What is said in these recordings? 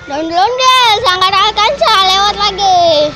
Ondel, Sanggar kansa lewat lagi.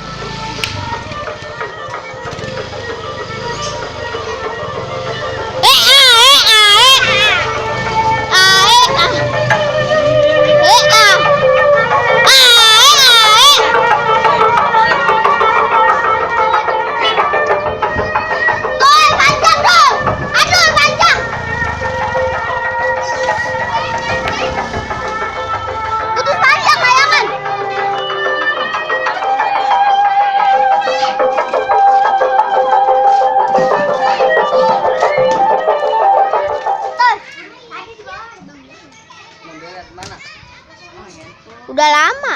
Udah lama.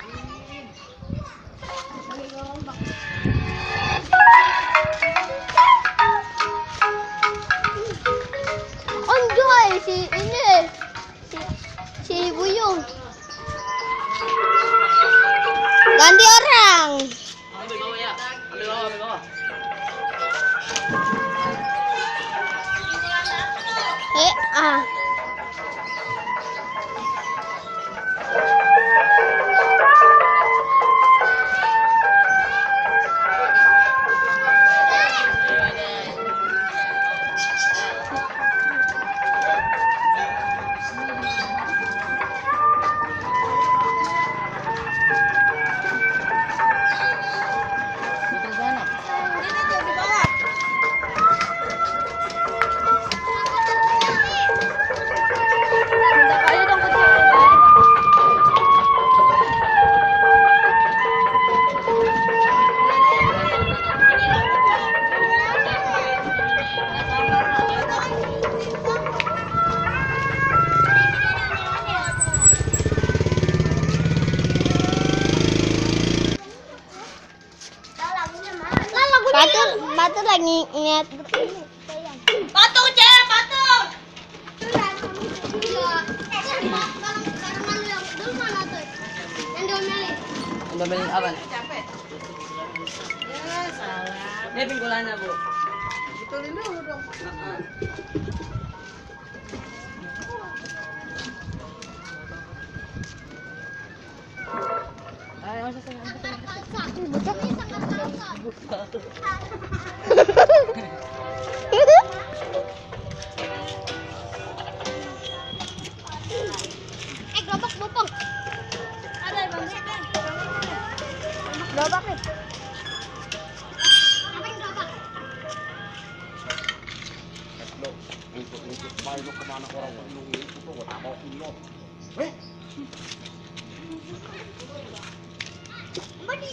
Enjoy si ini si Buyung. Ganti orang. Ambil bawah ya. Ambil bawah. Batu lagi ngeliat Batu, Cek, batu. Ngambilin apa nih? Capek. Ya, salah. Ini pikulannya, Bu. Betulin dulu dong. Ayo, masuk sana. gerobak bopong. Ada Bang Sekan. Gerobak nih. Apa yang gerobak? Ngikut bayi lo kemana orang lu itu tuh gua tak mau lo. Badi.